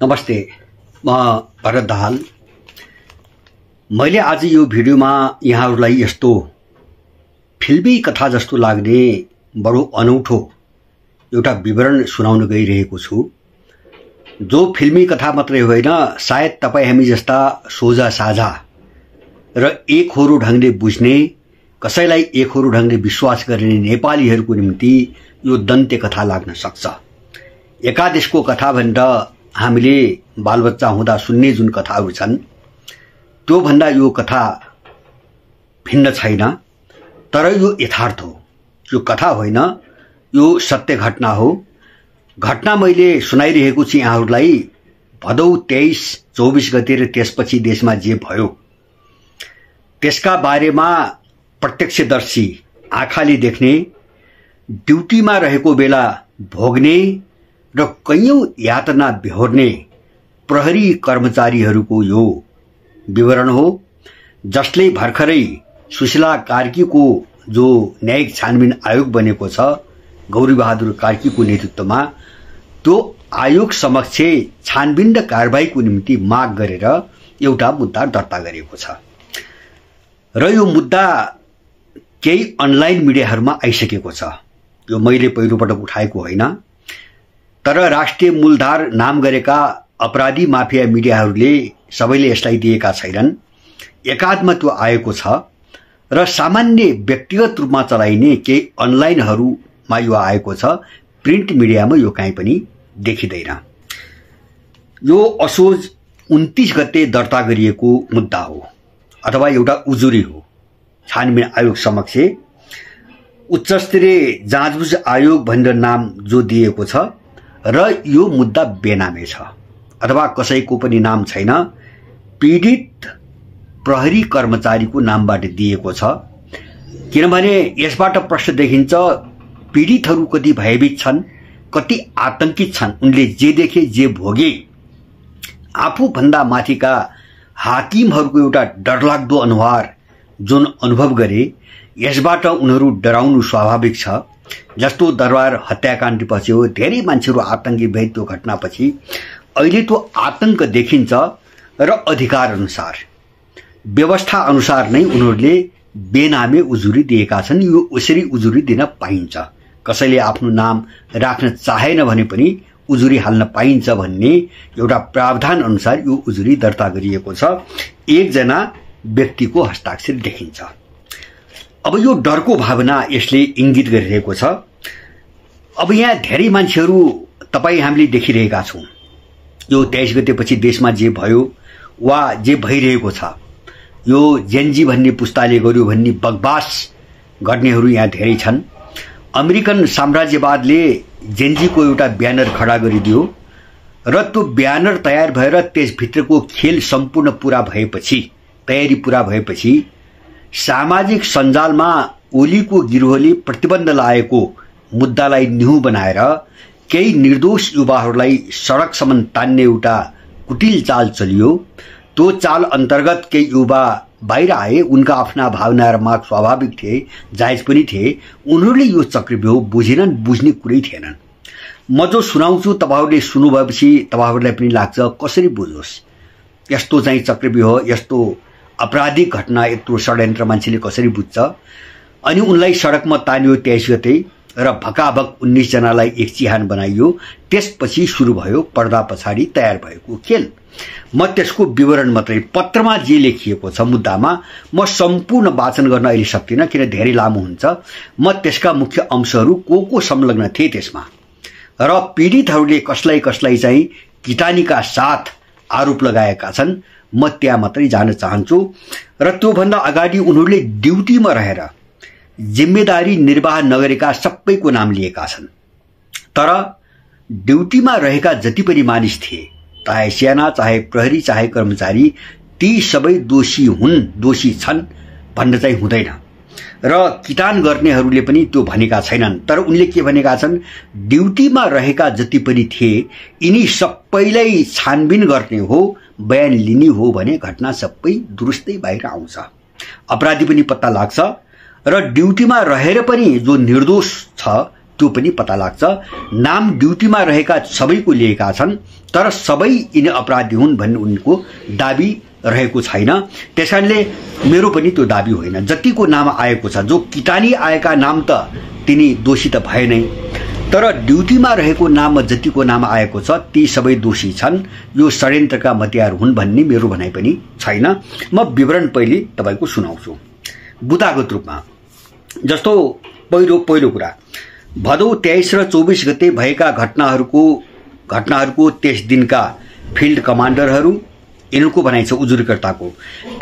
नमस्ते, म भरत दाहाल। मैले आज यो भिडियोमा यहाँहरूलाई यस्तो फिल्मी कथा जस्तो लाग्ने बडो अनौठो एउटा विवरण सुनाउन गइरहेको छु, जो फिल्मी कथा मात्रै होइन, सायद तपाईँ हामी जस्ता सोझा साझा र एकहोरो ढङ्गले बुझ्ने, कसैलाई एकहोरो ढङ्गले विश्वास गर्ने नेपालीहरूको निम्ति यो दन्त्य कथा लाग्न सक्छ। एकादेशको कथा भनेर हामीले बालबच्चा हुँदा सुन्ने जुन कथाहरू छन्, त्यो भन्दा यो कथा भिन्न छैन। तर यो यथार्थ हो, यो कथा होइन, यो सत्य घटना हो। घटना मैले सुनाइरहेको छु यहाँहरूलाई भदौ 23-24 गते र त्यसपछि देशमा जे भयो त्यसका बारेमा प्रत्यक्षदर्शी, आँखाले देख्ने, ड्युटीमा रहेको बेला भोग्ने र कैयौं यातना बेहोर्ने प्रहरी कर्मचारीहरूको यो विवरण हो, जसले भर्खरै सुशीला कार्कीको जो न्यायिक छानबिन आयोग बनेको छ, गौरीबहादुर कार्कीको नेतृत्वमा, त्यो आयोग समक्ष छानबिन र कारबाहीको निम्ति माग गरेर एउटा मुद्दा दर्ता गरेको छ। र यो मुद्दा केही अनलाइन मिडियाहरूमा आइसकेको छ। यो मैले पहिलोपटक उठाएको होइन, तर राष्ट्रिय मूलधार नाम गरेका अपराधी माफिया मिडियाहरूले सबैले यसलाई दिएका छैनन्। एकादमा त्यो आएको छ र सामान्य व्यक्तिगत रूपमा चलाइने केही अनलाइनहरूमा यो आएको छ। प्रिन्ट मिडियामा यो कहीँ पनि देखिँदैन। यो असोज 29 गते दर्ता गरिएको मुद्दा हो, अथवा एउटा उजुरी हो छानबिन आयोग समक्ष। उच्चस्तरीय जाँचबुझ आयोग भनेर नाम जो दिएको छ, र यो मुद्दा बेनामे छ, अथवा कसैको पनि नाम छैन। पीडित प्रहरी कर्मचारीको नामबाट दिएको छ, किनभने यसबाट प्रश्न देखिन्छ पीडितहरू कति भयभीत छन्, कति आतंकित छन्। उनले जे देखे, जे भोगे, आफूभन्दा माथिका हाकिमहरूको एउटा डरलाग्दो अनुहार जुन अनुभव गरे, यसबाट उनीहरू डराउनु स्वाभाविक छ। जस्तो दरबार हत्याकाण्डपछि हो, धेरै मान्छेहरू आतंकित भए त्यो घटनापछि। अहिले त्यो आतंक देखिन्छ र अधिकार अनुसार, व्यवस्था अनुसार नै उनीहरूले बेनामे उजुरी दिएका छन्। यो उसरी उजुरी दिन पाइन्छ। कसैले आफ्नो नाम राख्न चाहेन भने पनि उजुरी हाल्न पाइन्छ भन्ने एउटा प्रावधान अनुसार यो उजुरी दर्ता गरिएको छ। एकजना व्यक्तिको हस्ताक्षर देखिन्छ। अब यो डरको भावना यसले इंगित गरिरहेको छ। अब यहाँ धेरै मान्छेहरू तपाईँ हामीले देखिरहेका छौं। यो 23 गतेपछि देशमा जे भयो वा जे भइरहेको छ, यो जेनजी भन्ने पुस्ताले गर्यो भन्ने बकवास गर्नेहरू यहाँ धेरै छन्। अमेरिकन साम्राज्यवादले जेनजीको एउटा ब्यानर खडा गरिदियो र त्यो ब्यानर तयार भएर त्यसभित्रको खेल सम्पूर्ण पूरा भएपछि, तयारी पूरा भएपछि, सामाजिक सञ्जालमा ओलीको गिरोहले प्रतिबन्ध लगाएको मुद्दालाई निहु बनाएर केही निर्दोष युवाहरूलाई सडकसम्म तान्ने एउटा कुटिल चाल चलियो। त्यो चाल अन्तर्गत केही युवा बाहिर आए। उनका आफ्ना भावना र माग स्वाभाविक थिए, जायज पनि थिए। उनीहरूले यो चक्रव्यूह बुझेनन्, बुझ्ने कुरै थिएनन्। म जो सुनाउँछु तपाईहरूले सुन्नुभएपछि तपाईहरूलाई पनि लाग्छ कसरी बुझोस्, यस्तो चाहिँ चक्रव्यूह, यस्तो आपराधिक घटना, यत्रो षड्यन्त्र मान्छेले कसरी बुझ्छ। अनि उनलाई सडकमा तानियो 23 गते र भकाभक 19 जनालाई एक चिहान बनाइयो। त्यसपछि सुरु भयो पर्दा पछाडि तयार भएको खेल। म त्यसको विवरण मात्रै, पत्रमा जे लेखिएको छ मुद्दामा, म सम्पूर्ण वाचन गर्न अहिले सक्दिनँ किन धेरै लामो हुन्छ। म त्यसका मुख्य अंशहरू को संलग्न थिए त्यसमा र पीडितहरूले कसलाई कसलाई चाहिँ किटानीका साथ आरोप लगाएका छन्, म त्यहाँ मात्रै जान चाहन्छु। र त्योभन्दा अगाडि उनीहरूले ड्युटीमा रहेर जिम्मेदारी निर्वाह नगरेका सबैको नाम लिएका छन्। तर ड्युटीमा रहेका जति पनि मानिस थिए, चाहे सेना, चाहे प्रहरी, चाहे कर्मचारी, ती सबै दोषी हुन्, दोषी छन् भन्न चाहिँ हुँदैन। र किटान गर्नेहरूले पनि त्यो भनेका छैनन्। तर उनले के भनेका छन्, ड्युटीमा रहेका जति पनि थिए यिनी सबैलाई छानबिन गर्ने हो, बयान लिने हो भने घटना सबै दुरुस्तै बाहिर आउँछ, अपराधी पनि पत्ता लाग्छ र ड्युटीमा रहेर पनि जो निर्दोष छ त्यो पनि पत्ता लाग्छ। नाम ड्युटीमा रहेका सबैको लिएका छन्, तर सबै यिनी अपराधी हुन् भन्ने उनको दाबी रहेको छैन। त्यसकारणले मेरो पनि त्यो दाबी होइन। जतिको नाम आएको छ, जो किटानी आएका नाम त तिनी दोषी त भए नै, तर ड्युटीमा रहेको नाममा जतिको नाम आएको छ ती सबै दोषी छन्, यो षड्यन्त्रका मतियार हुन् भन्ने मेरो भनाइ पनि छैन। म विवरण पहिले तपाईको सुनाउँछु बुदागत रूपमा। जस्तो पहिलो कुरा, भदौ 23 र 24 गते भएका घटनाहरूको त्यस दिनका फिल्ड कमान्डरहरू, यिनको भनाइ छ उजुरीकर्ताको,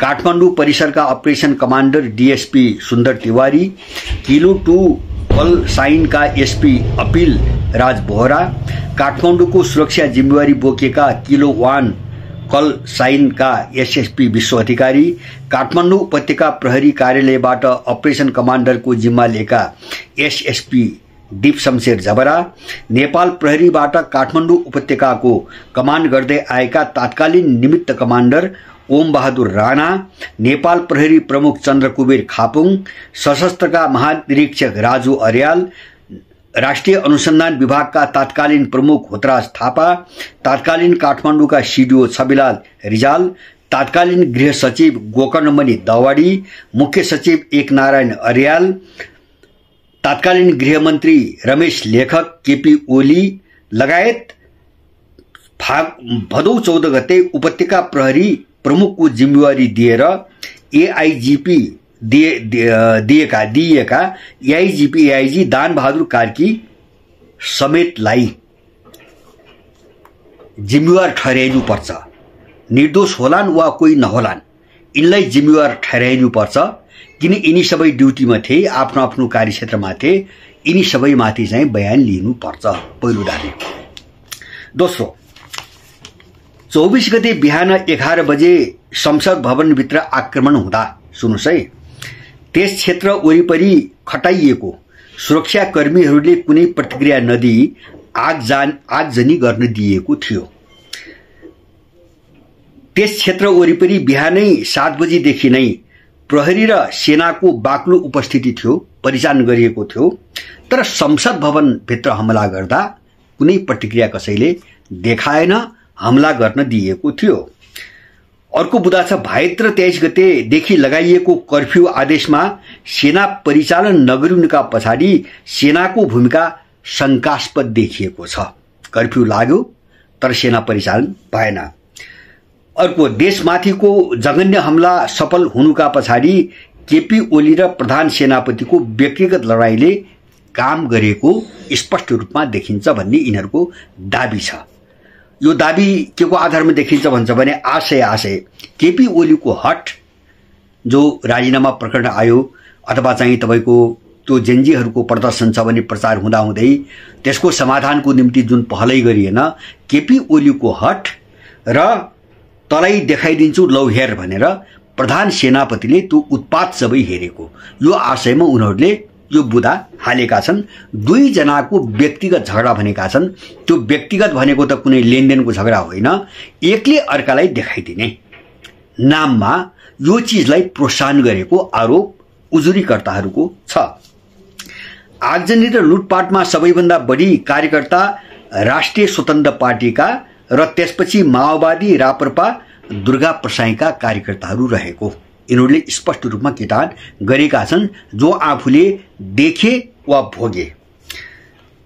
काठमाडौँ परिसरका operation commander DSP Sundar Tiwari, kilo 2 call साइनका एसपी अपिल राज बोहरा, काठमाडौँको सुरक्षा जिम्मेवारी बोकेका किलो 1 कल साइनका एसएसपी विश्व अधिकारी, काठमाडौँ उपत्यका प्रहरी कार्यालयबाट अपरेसन कमान्डरको जिम्मा लिएका एसएसपी दीप शमशेर जबरा, नेपाल प्रहरीबाट काठमाडौँ उपत्यकाको कमान्ड गर्दै आएका तत्कालीन निमित्त कमान्डर ओम बहादुर राणा, नेपाल प्रहरी प्रमुख चन्द्रकुबेर खापुङ, सशस्त्रका महानिरीक्षक राजु अर्याल, राष्ट्रिय अनुसन्धान विभागका तत्कालीन प्रमुख होतराज थापा, तत्कालीन काठमाडौँका सिडिओ छविलाल रिजाल, तत्कालीन गृह सचिव गोकर्णमणि दवाडी, मुख्य सचिव एकनारायण अर्याल, तत्कालीन गृहमन्त्री रमेश लेखक, केपी ओली लगायत भदौ 14 गते उपत्यका प्रहरी प्रमुखको जिम्मेवारी दिएर एआईजीपी दिएका एआईजी दान बहादुर कार्की समेतलाई जिम्मेवार ठहराइनुपर्छ। निर्दोष होलान् वा कोही नहोलान्, यिनलाई जिम्मेवार ठहराइनुपर्छ, किन यिनी सबै ड्युटीमा थिए, आफ्नो आफ्नो कार्यक्षेत्रमा थिए, यिनी सबैमाथि चाहिँ बयान लिनुपर्छ, पहिलो दाबी। दोस्रो, 24 गते बिहान 11 बजे संसद भवनभित्र आक्रमण हुँदा, सुन्नुस् है, त्यस क्षेत्र वरिपरि खटाइएको सुरक्षाकर्मीहरूले कुनै प्रतिक्रिया नदिई आगजनी गर्न दिएको थियो। त्यस क्षेत्र वरिपरि बिहानै 7 बजेदेखि नै प्रहरी र सेनाको बाक्लो उपस्थिति थियो, परिचालन गरिएको थियो, तर संसद भवनभित्र हमला गर्दा कुनै प्रतिक्रिया कसैले देखाएन, हमला गर्न दिएको थियो। अर्को बुदा छ, भाइत्र 23 गतेदेखि लगाइएको कर्फ्यू आदेशमा सेना परिचालन नगरिनुका पछाडि सेनाको भूमिका शंकास्पद देखिएको छ। कर्फ्यू लाग्यो तर सेना परिचालन भएन। अर्को, देशमाथिको जघन्य हमला सफल हुनुका पछाडि केपी ओली र प्रधान सेनापतिको व्यक्तिगत लडाईँले काम गरेको स्पष्ट रूपमा देखिन्छ भन्ने यिनीहरूको दाबी छ। यो दाबी के को आधारमा देखिन्छ भन्छ भने आशय केपी ओलीको हट जो राजीनामा प्रकरण आयो अथवा चाहिँ तपाईको त्यो जेन्जीहरूको प्रदर्शन छ भने प्रचार हुँदाहुँदै त्यसको समाधानको निम्ति जुन पहलै गरिएन, केपी ओलीको हट र तलाई देखाइदिन्छु लौ हेर भनेर प्रधान सेनापतिले त्यो उत्पात सबै हेरेको, यो आशयमा उनीहरूले यो बुदा हालेका छन्। दुई जनाको व्यक्तिगत झगडा भनेका छन्। त्यो व्यक्तिगत भनेको त कुनै लेनदेनको झगडा होइन, एकले अर्कालाई देखाइदिने नाममा यो चीजलाई प्रोत्साहन गरेको आरोप उजुरीकर्ताहरूको छ। आगजनी र लुटपाटमा सबैभन्दा बढी कार्यकर्ता राष्ट्रिय स्वतन्त्र पार्टीका र त्यसपछि माओवादी राप्रपा दुर्गा प्रसाईका कार्यकर्ताहरू रहेको यिनीहरूले स्पष्ट रूपमा किटान गरेका छन्, जो आफूले देखे वा भोगे।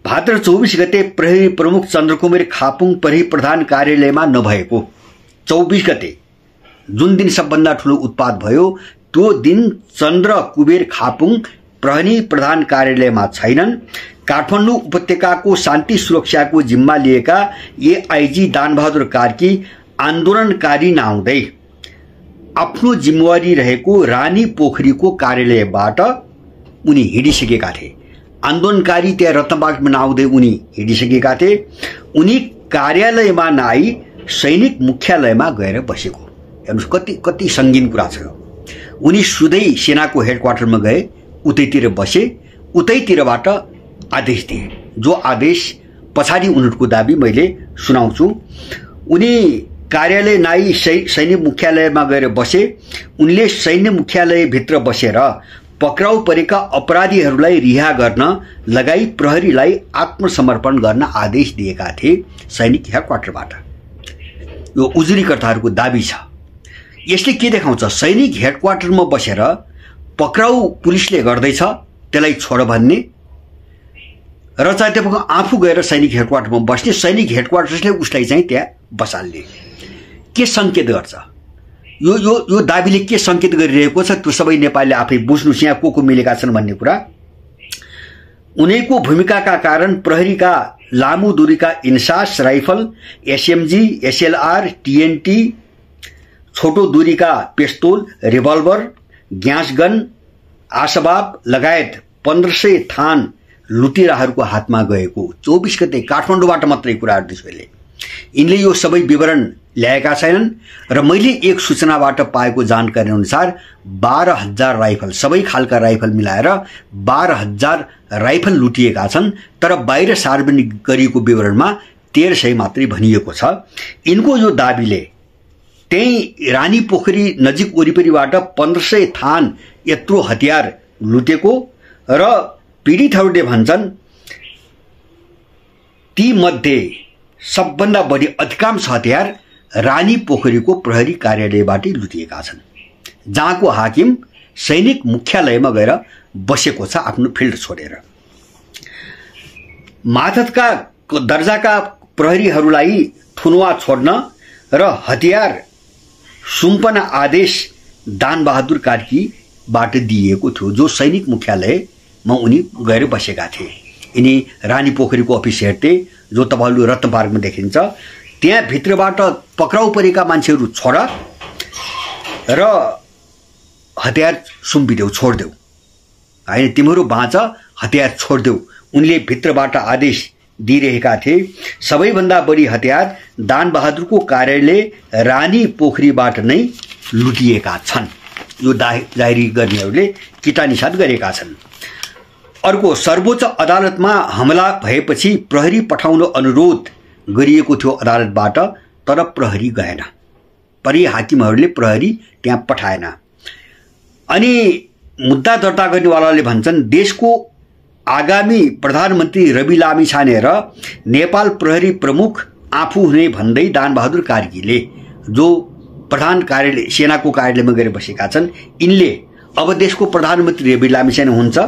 भाद्र 24 गते प्रहरी प्रमुख चन्द्रकुमार खापुङ प्रहरी प्रधान कार्यालयमा नभएको, 24 गते जुन दिन सबभन्दा ठूलो उत्पात भयो त्यो दिन चन्द्र कुबेर खापुङ प्रहरी प्रधान कार्यालयमा छैनन्। काठमाडौँ उपत्यकाको शान्ति सुरक्षाको जिम्मा लिएका एआईजी दानबहादुर कार्की आन्दोलनकारी नआउँदै आफ्नो जिम्मेवारी रहेको रानी पोखरीको कार्यालयबाट उनी हिँडिसकेका थिए। आन्दोलनकारी त्यहाँ रत्नबागमा नआउँदै उनी हिँडिसकेका थिए। उनी कार्यालयमा नआई सैनिक मुख्यालयमा गएर बसेको, हेर्नुस् कति संगीन कुरा छ। उनी सुधै सेनाको हेडक्वार्टरमा गए, उतैतिर बसे, उतैतिरबाट आदेश दिए, जो आदेश पछाडि उनीहरूको दाबी मैले सुनाउँछु। उनी कार्यालय नाई सैन्य मुख्यालयमा गएर बसे। उनले सैन्य मुख्यालय भित्र बसेर पक्राउ परेका अपराधीहरूलाई रिहा गर्न लगाई प्रहरीलाई आत्मसमर्पण गर्न आदेश दिएका थिए सैनिक हेडक्वार्टरबाट। यो उजुरीकर्ताहरूको दाबी छ। यसले के देखाउँछ? सैनिक हेडक्वार्टरमा बसेर पक्राउ पुलिसले गर्दैछ त्यसलाई छोड भन्ने र चाहिँ त्यो आफू गएर सैनिक हेडक्वार्टरमा बस्ने, सैनिक हेडक्वार्टर्सले उसलाई चाहिँ त्यहाँ बसाल्ने। के संकेत गर्छ? यो दाबीले के संकेत गरिरहेको छ त्यो सबै नेपालीले आफै बुझ्नुस् यहाँ को मिलेका छन् भन्ने कुरा। उनीको भूमिकाका कारण प्रहरीका लामो दूरीका इन्सास राइफल, एसएमजी, एसएलआर, टीएनटी, छोटो दूरीका पिस्तोल, रिभल्भर, ग्यास गन, आसबाब लगायत 1500 थान लुटेराहरूको हातमा गएको 24 गते काठमाडौँबाट मात्रै कुरा गर्दैछु। यिनले यो सबै विवरण ल्याएका छैनन् र मैले एक सूचनाबाट पाएको जानकारी अनुसार 12,000 राइफल, सबै खालका राइफल मिलाएर 12,000 राइफल लुटिएका छन्, तर बाहिर सार्वजनिक गरिएको विवरणमा 1300 मात्रै भनिएको छ। यिनको यो दाबीले त्यही रानी पोखरी नजिक वरिपरिबाट 1500 थान यत्रो हतियार लुटेको र पीडितहरूले भन्छन् ती मध्ये सबभन्दा बढी अधिकांश हतियार रानी पोखरीको प्रहरी कार्यालयबाटै लुटिएका छन्, जहाँको हाकिम सैनिक मुख्यालयमा गएर बसेको छ आफ्नो फिल्ड छोडेर। मातहतका दर्जाका प्रहरीहरूलाई थुनुवा छोड्न र हतियार सुम्पन आदेश दानबहादुर कार्कीबाट दिइएको थियो, जो सैनिक मुख्यालयमा उनी गएर बसेका थिए। यिनी रानी पोखरीको अफिस हेर्थे, जो तपाईहरुले रत्न पार्कमा देखिन्छ। त्यहाँ भित्रबाट पक्राउ परेका मान्छेहरू छोड र हतियार सुम्पिदेऊ, छोड्देऊ, हैन तिम्रो बाँच, हतियार छोड्देऊ, उनले भित्रबाट आदेश दिइरहेका थिए। सबैभन्दा बढी हतियार दानबहादुरको कार्यालय रानी पोखरीबाट नै लुटिएका छन्, यो जारी गर्नेहरूले किटानिसाद गरेका छन्। अर्को, सर्वोच्च अदालतमा हमला भएपछि प्रहरी पठाउन अनुरोध गरिएको थियो अदालतबाट, तर प्रहरी गएन। परि हाकिमहरूले प्रहरी त्यहाँ पठाएन। अनि मुद्दा दर्ता गर्नेवालाले भन्छन् देशको आगामी प्रधानमन्त्री रवि लामिछाने र नेपाल प्रहरी प्रमुख आफू हुने भन्दै दानबहादुर कार्कीले, जो प्रधान कार्यालय सेनाको कार्यालयमा गएर बसेका छन्, यिनले अब देशको प्रधानमन्त्री रवि लामिछाने हुन्छ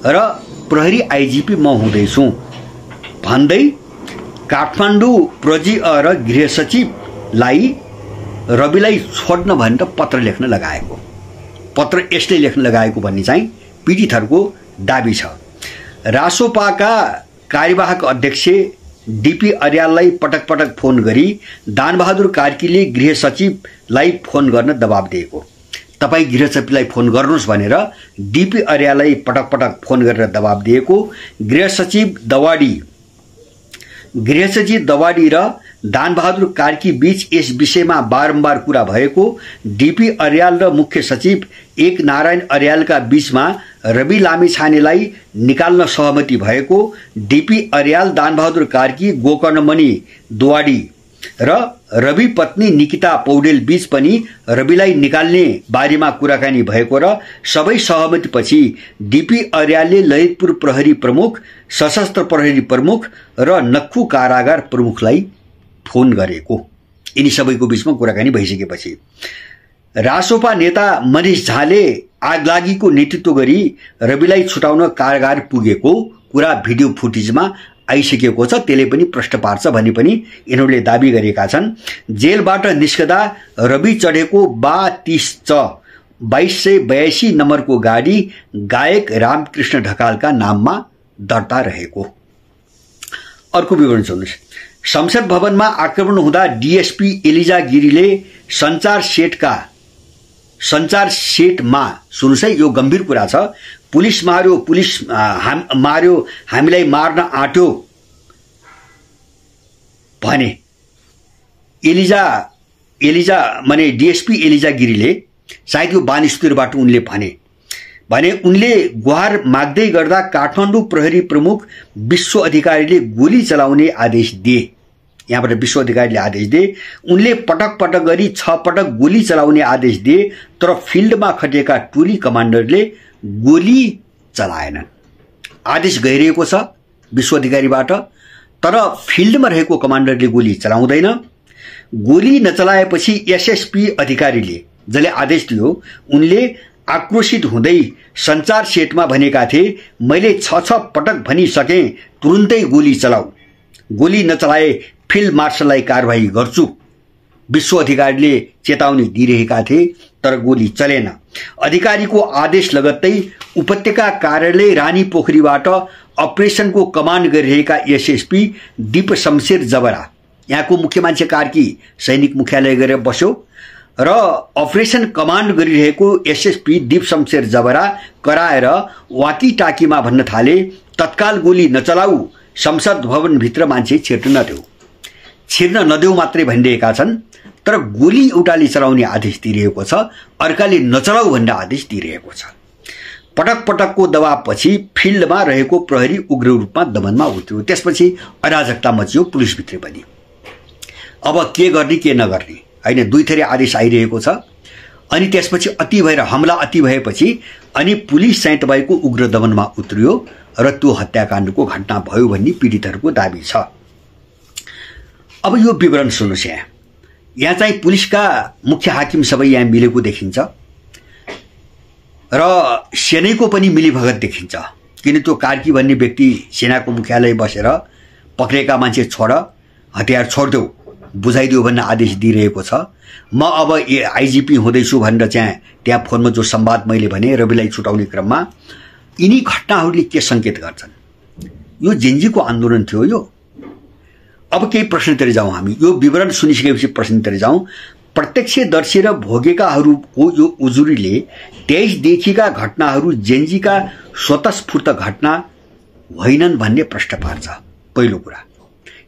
र प्रहरी आइजिपी म हुँदैछु भन्दै काठमाडौँ प्रजी र गृह सचिवलाई रविलाई छोड्न भनेर पत्र लेख्न लगाएको। पत्र यसले लेख्न लगाएको भन्ने चाहिँ पीडितहरूको दाबी छ। रासोपाका कार्यवाहक अध्यक्ष डीपी अर्याललाई पटक पटक फोन गरी दानबहादुर कार्कीले गृह सचिवलाई फोन गर्न दबाब दिएको। तपाई गृह सचिवलाई फोन गर्नुहोस् भनेर डीपी अर्याललाई पटक पटक फोन गरेर दबाब दिएको। गृह सचिव दवाडी र दानबहादुर कार्की बीच यस विषयमा बारम्बार कुरा भएको। डीपी अर्याल र मुख्य सचिव एक नारायण अर्यालका बीचमा रवि लामिछानेलाई निकाल्न सहमति भएको। डीपी अर्याल, दानबहादुर कार्की, गोकर्णमणि दुवाडी र रवि पत्नी निकिता पौडेल बीच पनि रविलाई निकाल्ने बारेमा कुराकानी भएको र सबै सहमतिपछि डीपी अर्यालले ललितपुर प्रहरी प्रमुख, सशस्त्र प्रहरी प्रमुख र नक्खु कारागार प्रमुखलाई फोन गरेको। यिनी सबैको बीचमा कुराकानी भइसकेपछि रासोपा नेता मनिष झाले आगलागीको नेतृत्व गरी रविलाई छुटाउन कारागार पुगेको कुरा भिडियो फुटेजमा आइसकेको छ। त्यसले पनि प्रश्न पार्छ भन्ने पनि यिनीहरूले दाबी गरेका छन्। जेलबाट निस्कदा रवि चढेको 2282 नम्बरको गाडी गायक रामकृष्ण ढकालका नाममा दर्ता रहेको। अर्को विवरण सुन्नुहोस्। संसद भवनमा आक्रमण हुँदा डीएसपी एलिजा गिरीले सञ्चार सेटमा, सुन्नुहोस् है यो गम्भीर कुरा छ, पुलिस मार्यो, हामीलाई मार्न आट्यो भने एलिजा माने डीएसपी एलिजा गिरीले, सायद यो बानेश्वरबाट उनले भने उनले गुहार माग्दै गर्दा काठमाडौँ प्रहरी प्रमुख विश्व अधिकारीले गोली चलाउने आदेश दिए। यहाँबाट विश्व अधिकारीले आदेश दिए। उनले पटक पटक गरी 6 पटक गोली चलाउने आदेश दिए, तर फिल्डमा खटिएका टोली कमान्डरले गोली चलाएनन्। आदेश गइरहेको छ विश्व अधिकारीबाट, तर फिल्डमा रहेको कमान्डरले गोली चलाउँदैन। गोली नचलाएपछि एसएसपी अधिकारीले जसले आदेश दियो उनले आक्रोशित हुँदै सञ्चार सेटमा भनेका थिए, मैले 6 पटक भनिसके तुरुन्तै गोली चलाऊ, गोली नचलाए फिल्ड मार्शललाई कारबाही गर्छु। विश्व अधिकारीले चेतावनी दिइरहेका थिए तर गोली चलेन। अधिकारीको आदेश लगत्तै उपत्यका कार्यालय रानी पोखरीबाट अपरेसनको कमान्ड गरिरहेका एसएसपी दीप शमशेर जबरा, यहाँको मुख्य मान्छे कार्की सैनिक मुख्यालय गएर बस्यो र अपरेसन कमान्ड गरिरहेको एसएसपी दीप शमशेर जबरा कराएर वाकी टाकीमा भन्न थाले, तत्काल गोली नचलाऊ, संसद भवनभित्र मान्छे छिर्न नदेऊ मात्रै भनिरहेका छन्, तर गोली एउटाले चलाउने आदेश दिइरहेको छ, अर्काले नचलाऊ भन्ने आदेश दिइरहेको छ। पटक पटकको दबावपछि फिल्डमा रहेको प्रहरी उग्र रूपमा दमनमा उत्रियो। त्यसपछि अराजकता मचियो पुलिसभित्र पनि। अब के गर्ने के नगर्ने हैन, दुई थरी आदेश आइरहेको छ। अनि त्यसपछि हमला अति भएपछि अनि पुलिस चाहिँ तपाईको उग्र दमनमा उत्रियो र त्यो हत्याकाण्डको घटना भयो भन्ने पीडितहरूको दाबी छ। अब यो विवरण सुन्नुस्। यहाँ चाहिँ पुलिसका मुख्य हाकिम सबै यहाँ मिलेको देखिन्छ र सेनाको पनि मिलीभगत देखिन्छ, किन त्यो कार्की भन्ने व्यक्ति सेनाको मुख्यालय बसेर पक्रेका मान्छे छोड, हतियार छोड्देऊ, बुझाइदियो भन्ने आदेश दिइरहेको छ। म अब आइजिपी हुँदैछु भनेर चाहिँ त्यहाँ फोनमा जो संवाद मैले भने रविलाई छुटाउने क्रममा यिनी घटनाहरूले के संकेत गर्छन्? यो जेन्जीको आन्दोलन थियो यो। अब केही प्रश्नतिर जाउँ हामी। यो विवरण सुनिसकेपछि प्रश्नतिर जाउँ। प्रत्यक्षदर्शी र भोगेकाहरूको यो उजुरीले 23 देखिका घटनाहरू जेन्जीका स्वतस्फूर्त घटना होइनन् भन्ने प्रश्न पार्छ। पहिलो कुरा,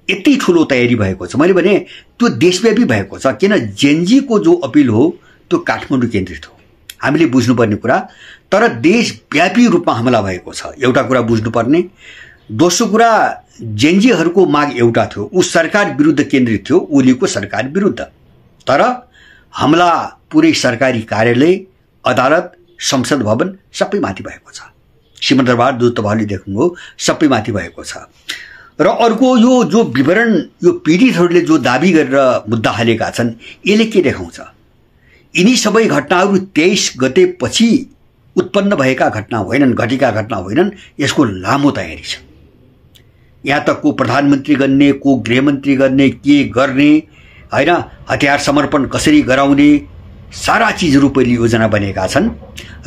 यति ठुलो तयारी भएको छ। मैले भने त्यो देशव्यापी भएको छ, किन जेन्जीको जो अपिल हो त्यो काठमाडौँ केन्द्रित हो, हामीले बुझ्नुपर्ने कुरा। तर देशव्यापी रूपमा हमला भएको छ, एउटा कुरा बुझ्नुपर्ने। दोस्रो कुरा, जेन्जीहरूको माग एउटा थियो, ऊ सरकार विरुद्ध केन्द्रित थियो, ओलीको सरकार विरुद्ध। तर हमला पुरै सरकारी कार्यालय, अदालत, संसद भवन सबै माथि भएको छ। सिंहदरबार जो तपाईले देख्नुभयो सबै माथि भएको छ। र अर्को यो जो विवरण यो पीडितहरूले जो दाबी गरेर मुद्दा हालेका छन्, यसले के देखाउँछ? यिनी सबै घटनाहरू 23 गते पछि उत्पन्न भएका घटना होइनन्, घटेका घटना होइनन्। यसको लामो तयारी छ। यहाँ तक को प्रधानमन्त्री गर्ने, को गृहमन्त्री गर्ने, के गर्ने हैन, हतियार समर्पण कसरी गराउने, सारा चीजहरू पहिले योजना बनेका छन्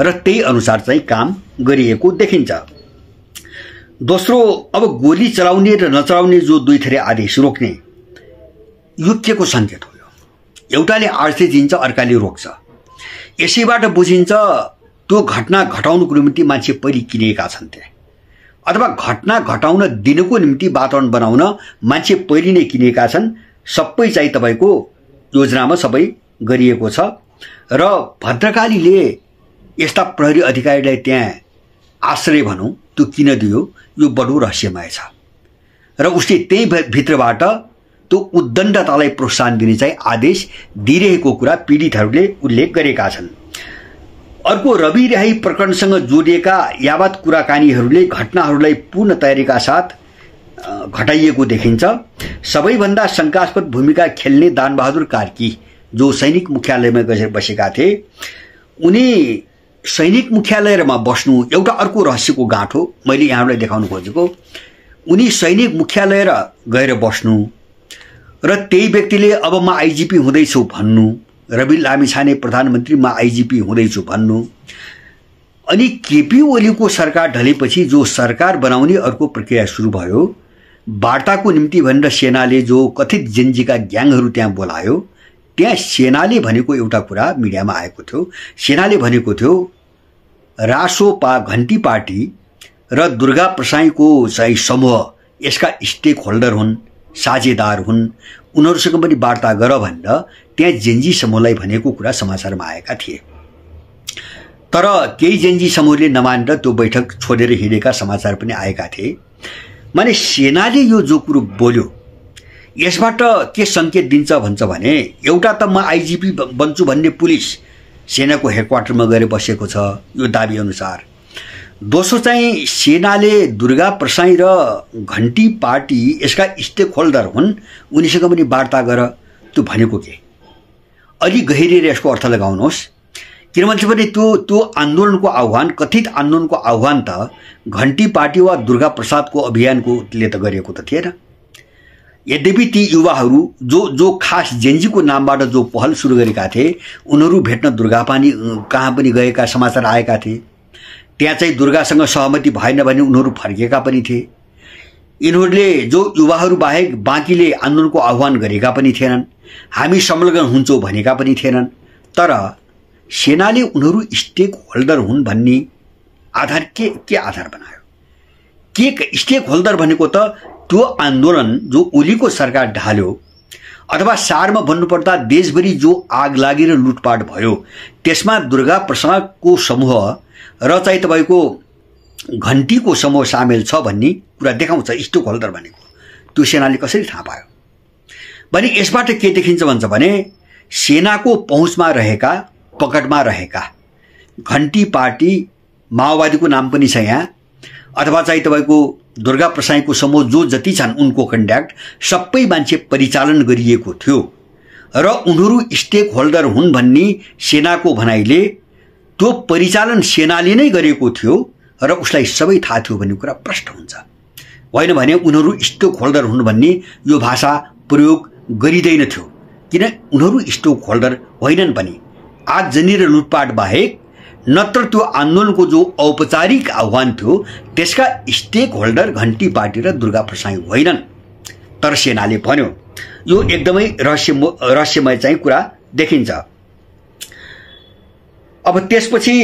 र त्यही अनुसार चाहिँ काम गरिएको देखिन्छ। दोस्रो, अब गोली चलाउने र नचलाउने जो दुई थरी आदेश रोक्ने, यो के को संकेत हो? एउटाले आदेश दिन्छ, अर्काले रोक्छ। यसैबाट बुझिन्छ त्यो घटना घटाउनको निम्ति मान्छे पहिले किनेका छन् त्यहाँ, अथवा घटना घटाउन दिनको निम्ति वातावरण बनाउन मान्छे पहिले नै किनेका छन्। सबै चाहिँ तपाईको योजनामा सबै गरिएको छ। र भद्रकालीले यस्ता प्रहरी अधिकारीलाई त्यहाँ आश्रय भनौं त्यो किन दियो, यो बडो रहस्यमय छ। र उसले त्यही भित्रबाट त्यो उद्दण्डतालाई प्रोत्साहन दिने चाहिँ आदेश दिइरहेको कुरा पीडितहरूले उल्लेख गरेका छन्। अर्को, रवि रिहाई प्रकरणसँग जोडिएका यावत कुराकानीहरूले घटनाहरूलाई पूर्ण तयारीका साथ घटाइएको देखिन्छ। सबैभन्दा शंकास्पद भूमिका खेल्ने दानबहादुर कार्की जो सैनिक मुख्यालयमा बसेका थिए, उनी सैनिक मुख्यालयमा बस्नु एउटा अर्को रहस्यको गाँठो मैले यहाँलाई देखाउन खोजेको। उनी सैनिक मुख्यालय गएर बस्नु र त्यही व्यक्तिले अब म आइजिपी हुँदैछु भन्नु, रवि लामिछाने प्रधानमन्त्री म आइजिपी हुँदैछु भन्नु। अनि केपी ओलीको सरकार ढलेपछि जो सरकार बनाउने अर्को प्रक्रिया सुरु भयो। वार्ताको निम्ति भनेर सेनाले जो कथित जेन्जीका ग्याङहरू त्यहाँ बोलायो, त्यहाँ सेनाले भनेको एउटा कुरा मिडियामा आएको थियो। सेनाले भनेको थियो रासोपा, घण्टी पार्टी र दुर्गा प्रसाईको चाहिँ समूह यसका स्टेक होल्डर हुन्, साझेदार हुन्, उनीहरूसँग पनि वार्ता गर भनेर त्यहाँ जेन्जी समूहलाई भनेको कुरा समाचारमा आएका थिए। तर केही जेन्जी समूहले नमानेर त्यो बैठक छोडेर हिँडेका समाचार पनि आएका थिए। माने सेनाले यो जो कुरो बोल्यो यसबाट के संकेत दिन्छ भन्छ भने, एउटा त म आइजिपी बन्छु भन्ने पुलिस सेनाको हेडक्वार्टरमा गएर बसेको छ यो दाबी अनुसार। दोस्रो चाहिँ सेनाले दुर्गा प्रसाई र घण्टी पार्टी यसका स्टेक होल्डर हुन्, उनीसँग पनि वार्ता गर। त्यो भनेको के? अलि गहिरिएर यसको अर्थ लगाउनुहोस्। किनभने पनि त्यो आन्दोलनको आह्वान, कथित आन्दोलनको आह्वान त घण्टी पार्टी वा दुर्गा प्रसादको अभियानकोले त गरेको त थिएन। यद्यपि ती युवाहरू जो खास जेन्जीको नामबाट जो पहल सुरु गरेका थिए, उनीहरू भेट्न दुर्गापानी कहाँ पनि गएका समाचार आएका थिए। त्यहाँ चाहिँ दुर्गासँग सहमति भएन भने उनीहरू फर्केका पनि थिए। यिनीहरूले जो युवाहरू बाहेक बाँकीले आन्दोलनको आह्वान गरेका पनि थिएनन्, हामी संलग्न हुन्छौँ भनेका पनि थिएनन्। तर सेनाले उनीहरू स्टेक होल्डर हुन् भन्ने आधार के आधार बनायो? के स्टेक होल्डर भनेको त त्यो आन्दोलन जो ओलीको सरकार ढाल्यो, अथवा सारमा भन्नुपर्दा देशभरि जो आग लागेर लुटपाट भयो, त्यसमा दुर्गा प्रसादको समूह र चाहिँ तपाईँको घण्टीको समूह सामेल छ भन्ने कुरा देखाउँछ स्टेक होल्डर भनेको। त्यो सेनाले कसरी थाहा पायो भने यसबाट के देखिन्छ भन्छ भने सेनाको पहुँचमा रहेका, पकडमा रहेका घण्टी पार्टी, माओवादीको नाम पनि छ यहाँ, अथवा चाहिँ तपाईँको दुर्गा प्रसाईको समूह जो जति छन् उनको कन्ट्याक्ट सबै मान्छे परिचालन गरिएको थियो र उनीहरू स्टेक होल्डर हुन् भन्ने सेनाको भनाइले त्यो परिचालन सेनाले नै गरेको थियो र उसलाई सबै थाहा थियो भन्ने कुरा प्रष्ट हुन्छ। होइन भने उनीहरू स्टेक होल्डर हुन् भन्ने यो भाषा प्रयोग गरिँदैन थियो, किन उनीहरू स्टेक होल्डर होइनन् पनि। आगजनी र लुटपाट बाहेक नत्र त्यो आन्दोलनको जो औपचारिक आह्वान थियो त्यसका स्टेक होल्डर घण्टी पार्टी र दुर्गा प्रसाई होइनन्। तर सेनाले भन्यो। यो एकदमै रहस्यमय चाहिँ कुरा देखिन्छ। अब त्यसपछि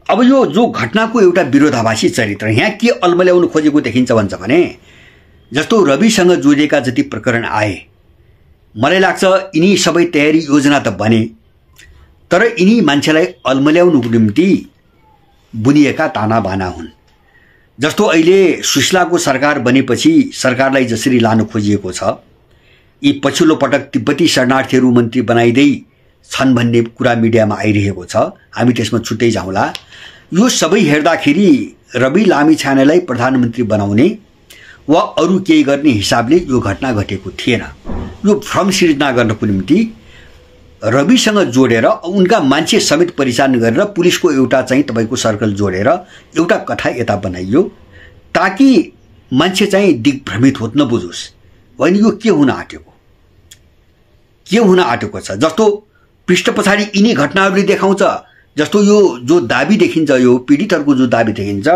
अब यो जो घटनाको एउटा विरोधाभासी चरित्र यहाँ के अल्मल्याउनु खोजेको देखिन्छ भन्छ भने जस्तो रविसँग जोडिएका जति प्रकरण आए, मलाई लाग्छ यिनी सबै तयारी योजना त बने, तर यिनी मान्छेलाई अल्मल्याउनुको निम्ति बुनिएका तानाबाना हुन्। जस्तो अहिले सुशीलाको सरकार बनेपछि सरकारलाई जसरी लानु खोजिएको छ, यी पछिल्लो पटक तिब्बती शरणार्थीहरू मन्त्री बनाइदै छन् भन्ने कुरा मिडियामा आइरहेको छ, हामी त्यसमा छुट्टै जाउँला। यो सबै हेर्दाखेरि रवि लामिछानेलाई प्रधानमन्त्री बनाउने वा अरू केही गर्ने हिसाबले यो घटना घटेको थिएन। यो भ्रम सिर्जना गर्नको निम्ति रविसँग जोडेर उनका मान्छे समेत परिचालन गरेर पुलिसको एउटा चाहिँ तपाईँको सर्कल जोडेर एउटा कथा यता बनाइयो ताकि मान्छे चाहिँ दिग्भ्रमित होत नबुझोस्। होइन यो के हुन आँटेको छ। जस्तो पृष्ठ पछाडि यिनी घटनाहरूले देखाउँछ। जस्तो यो जो दाबी देखिन्छ, यो पीडितहरूको जो दाबी देखिन्छ,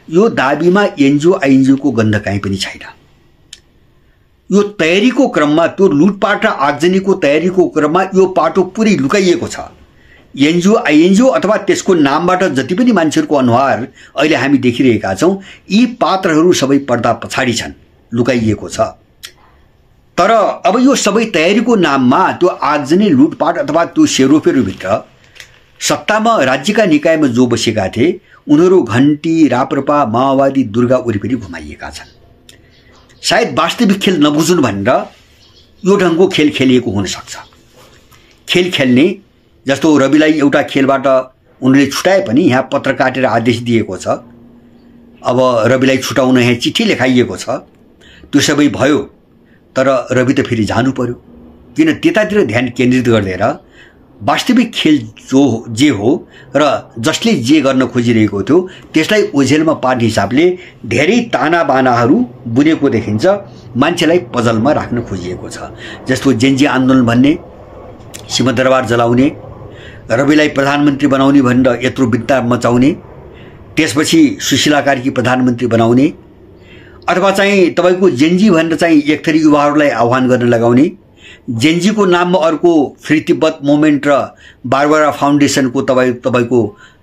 यो दाबीमा एनजिओ आइएनजिओको गन्ध कहीँ पनि छैन। यो तयारीको क्रममा, त्यो लुटपाट र आगजनीको तयारीको क्रममा यो पाटो पुरै लुकाइएको छ। एनजिओ आइएनजिओ अथवा त्यसको नामबाट जति पनि मान्छेहरूको अनुहार अहिले हामी देखिरहेका छौँ, यी पात्रहरू सबै पर्दा पछाडि छन्, लुकाइएको छ। तर अब यो सबै तयारीको नाममा त्यो आगजनी, लुटपाट अथवा त्यो सेरोफेरोभित्र सत्तामा राज्यका निकायमा जो बसेका थिए उनीहरू घण्टी, राप्रपा, माओवादी, दुर्गा वरिपरि घुमाइएका छन्। सायद वास्तविक खेल नबुझुन् भनेर यो ढङ्गको खेल खेलिएको हुन सक्छ। खेल खेल्ने जस्तो रविलाई एउटा खेलबाट उनले छुटाए पनि यहाँ पत्र काटेर आदेश दिएको छ। अब रविलाई छुटाउन यहाँ चिठी लेखाइएको छ। त्यो सबै भयो, तर रवि त फेरि जानु पर्यो। किन त्यतातिर ध्यान केन्द्रित गर्दैन वास्तविक खेल जे हो र जसले जे गर्न खोजिरहेको थियो त्यसलाई ओझेलमा पार्ने हिसाबले धेरै तानाबानाहरू बुनेको देखिन्छ। मान्छेलाई पजलमा राख्न खोजिएको छ। जस्तो जेन्जी आन्दोलन भन्ने, सिंहदरबार जलाउने, रविलाई प्रधानमन्त्री बनाउने भनेर यत्रो बित्ता मचाउने, त्यसपछि सुशीला कार्की प्रधानमन्त्री बनाउने, अथवा चाहिँ तपाईँको जेन्जी भनेर चाहिँ एक थरी युवाहरूलाई आह्वान गर्न लगाउने, जेन्जीको नाममा अर्को फ्री तिब्बत मुभमेन्ट र बारबारा फाउन्डेसनको तपाईँको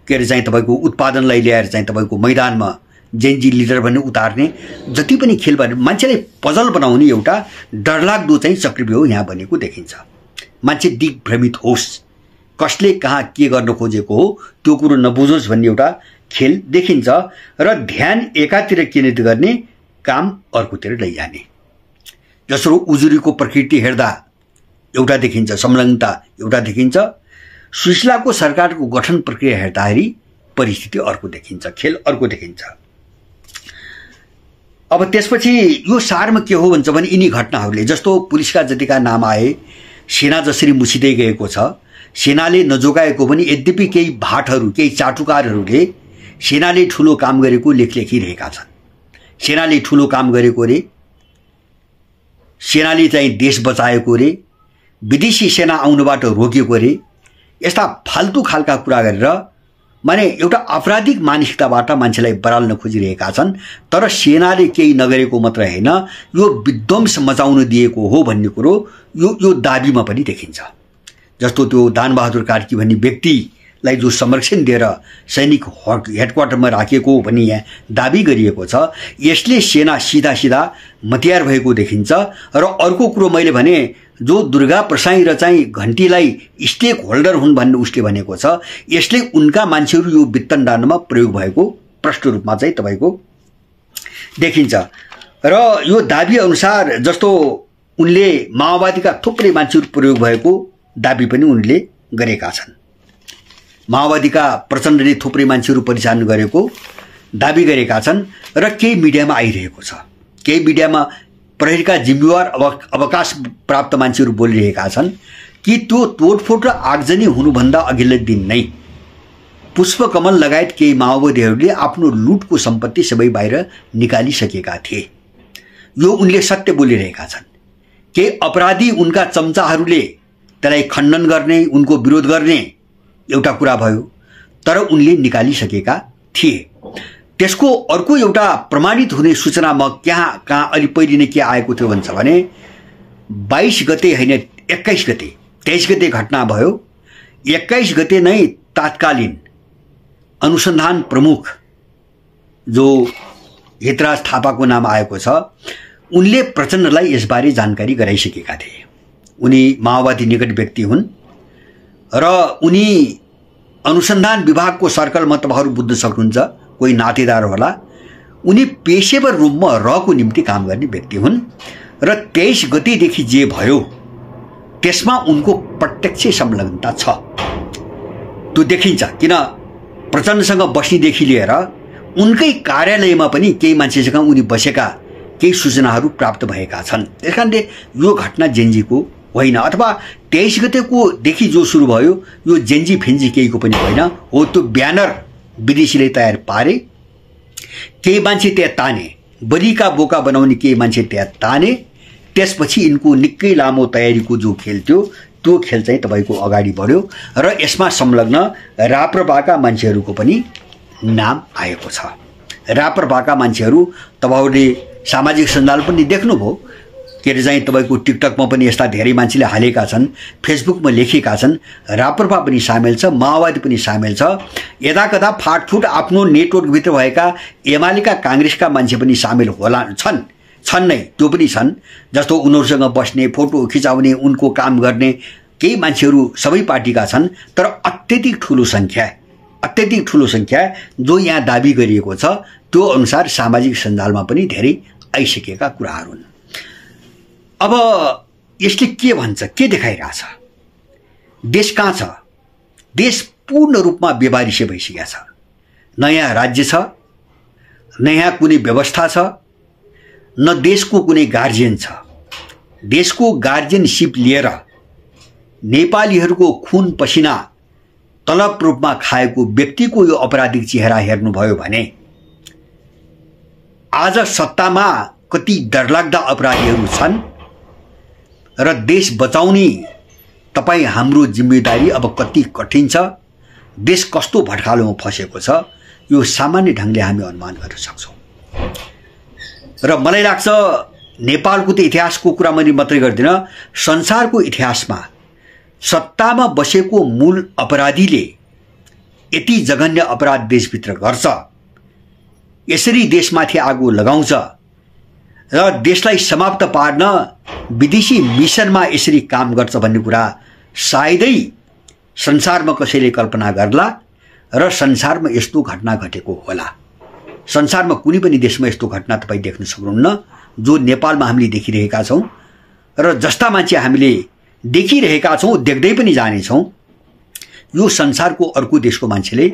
के अरे चाहिँ तपाईँको उत्पादनलाई ल्याएर चाहिँ तपाईँको मैदानमा जेन्जी लिडर भन्ने उतार्ने, जति पनि खेल भने मान्छेलाई पजल बनाउने एउटा डरलाग्दो चाहिँ चक्रव्यूह यहाँ बनेको देखिन्छ। मान्छे दिग्भ्रमित होस्, कसले कहाँ के गर्न खोजेको हो त्यो कुरो नबुझोस् भन्ने एउटा खेल देखिन्छ र ध्यान एकातिर केन्द्रित गर्ने, काम अर्कोतिर लैजाने। जसो उजुरीको प्रकृति हेर्दा एउटा देखिन्छ, संलग्नता एउटा देखिन्छ। सुशीलाको सरकारको गठन प्रक्रिया हेर्दाखेरि परिस्थिति अर्को देखिन्छ, खेल अर्को देखिन्छ। अब त्यसपछि यो सारमा के हो भन्छ भने यिनी घटनाहरूले, जस्तो पुलिसका जतिका नाम आए, सेना जसरी मुछिँदै गएको छ, सेनाले नजोगाएको पनि यद्यपि केही भाटहरू, केही चाटुकारहरूले सेनाले ठूलो काम गरेको लेख लेखिरहेका छन्। सेनाले ठूलो काम गरेको रे, सेनाले चाहिँ देश बचाएको रे, विदेशी सेना आउनबाट रोकेको रे, यस्ता फाल्तु खालका कुरा गरेर माने एउटा आपराधिक मानसिकताबाट मान्छेलाई बराल्न खोजिरहेका छन्। तर सेनाले केही नगरेको मात्र हैन, यो विध्वंस मचाउन दिएको हो भन्ने कुरो यो दाबीमा पनि देखिन्छ। जस्तो त्यो दानबहादुर कार्की भन्ने व्यक्तिलाई जो संरक्षण दिएर सैनिक हेडक्वार्टरमा राखेको भनी यहाँ दाबी गरिएको छ, यसले सेना सीधा सीधा मतियार भएको देखिन्छ। र अर्को कुरो मैले भने, जो दुर्गा प्रसाई र चाहिँ घण्टीलाई स्टेक होल्डर हुन् भन्ने उसले भनेको छ, यसले उनका मान्छेहरू यो वित्तण्डानमा प्रयोग भएको प्रष्ट रूपमा चाहिँ तपाईको देखिन्छ। र यो दाबी अनुसार जस्तो उनले माओवादीका थुप्रै मान्छेहरू प्रयोग भएको दाबी पनि उनले गरेका छन्। माओवादीका प्रचण्डले थुप्रै मान्छेहरू परिचालन गरेको दाबी गरेका छन् र केही मिडियामा आइरहेको छ। केही मिडियामा प्रहरीका जिम्मेवार अवकाश प्राप्त मान्छेहरू बोलिरहेका छन् कि त्यो तोडफोड र आगजनी हुनुभन्दा अघिल्लो दिन नै पुष्पकमल लगायत केही माओवादीहरूले आफ्नो लुटको सम्पत्ति सबै बाहिर निकालिसकेका थिए। यो उनले सत्य बोलिरहेका छन्। केही अपराधी उनका चम्चाहरूले त्यसलाई खण्डन गर्ने, उनको विरोध गर्ने एउटा कुरा भयो, तर उनले निकालिसकेका थिए। त्यसको अर्को एउटा प्रमाणित हुने सूचना म कहाँ अलि पहिले नै के आएको थियो भन्छ भने 22 गते हैन 21 गते 23 गते घटना भयो। 21 गते नै तात्कालीन अनुसन्धान प्रमुख जो हितराज थापाको नाम आएको छ, उनले प्रचण्डलाई यसबारे जानकारी गराइसकेका थिए। उनी माओवादी निकट व्यक्ति हुन् र उनी अनुसन्धान विभागको सर्कलमा तपाईहरु बुझ्न सक्नुहुन्छ, कोही नातेदार होला। उनी पेशेवर रूपमा रहको निम्ति काम गर्ने व्यक्ति हुन् र 23 गतेदेखि जे भयो त्यसमा उनको प्रत्यक्ष संलग्नता छ, त्यो देखिन्छ। किन प्रचण्डसँग बस्नेदेखि लिएर उनकै कार्यालयमा पनि केही मान्छेसँग उनी बसेका केही सूचनाहरू प्राप्त भएका छन्। त्यसकारणले यो घटना जेन्जीको होइन, अथवा 23 गतेको देखि जो सुरु भयो यो जेन्जी फेन्जी केहीको पनि होइन हो। त्यो ब्यानर विदेशीले तयार पारे, केही मान्छे त्यहाँ ताने, बलिका बोका बनाउने केही मान्छे त्यहाँ ताने, त्यसपछि यिनको निकै लामो तयारीको जो खेल थियो त्यो खेल चाहिँ तपाईको अगाडि बढ्यो र यसमा संलग्न राप्रपाका मान्छेहरूको पनि नाम आएको छ। राप्रपाका मान्छेहरू तपाईहरुले सामाजिक सञ्जाल पनि देख्नुभयो, के अरे चाहिँ तपाईको टिकटकमा पनि यस्ता धेरै मान्छेले हालेका छन्, फेसबुकमा लेखेका छन्। राप्रपा पनि सामेल छ, माओवादी पनि सामेल छ। यदाकदा फाटफुट आफ्नो नेटवर्कभित्र भएका एमालेका कांग्रेसका मान्छे पनि सामेल होला छन् नै, त्यो पनि छन्। जस्तो उनीहरुसँग बस्ने, फोटो खिचाउने, उनको काम गर्ने केही मान्छेहरू सबै पार्टीका छन्। तर अत्यधिक ठूलो संख्या जो यहाँ दाबी गरिएको छ त्यो अनुसार सामाजिक सञ्जालमा पनि धेरै आइसकेका कुराहरू हुन्। अब यसले के भन्छ, के देखाइरहेछ? देश कहाँ छ? देश पूर्ण रूपमा बेवारिसे भइसकेको छ। न यहाँ राज्य छ, न यहाँ कुनै व्यवस्था छ, न देशको कुनै गार्जियन छ। देशको गार्जियनशिप लिएर नेपालीहरूको खुन पसिना तलब रूपमा खाएको व्यक्तिको यो अपराधिक चेहरा हेर्नुभयो भने आज सत्तामा कति डरलाग्दा अपराधीहरू छन् र देश बचाउने तपाई हाम्रो जिम्मेदारी अब कति कठिन छ, देश कस्तो भटकालोमा फसेको छ, यो सामान्य ढंगले हामी अनुमान गर्न सक्छौं। र मलाई लाग्छ नेपालको त इतिहासको कुरा मैले मात्रै गर्दिन, संसारको इतिहासमा सत्तामा बसेको मूल अपराधीले यति जघन्य अपराध देशभित्र गर्छ, यसरी देशमाथि आगो लगाउँछ र देशलाई समाप्त पार्न विदेशी मिसनमा यसरी काम गर्छ भन्ने कुरा सायदै संसारमा कसैले कल्पना गर्ला र संसारमा यस्तो घटना घटेको होला। संसारमा कुनै पनि देशमा यस्तो घटना तपाई देख्न सक्नुहुन्न जो नेपालमा हामीले देखिरहेका छौं र जस्ता मान्छे हामीले देखिरहेका छौं, देख्दै पनि जानेछौं। यो संसारको अर्को देशको मान्छेले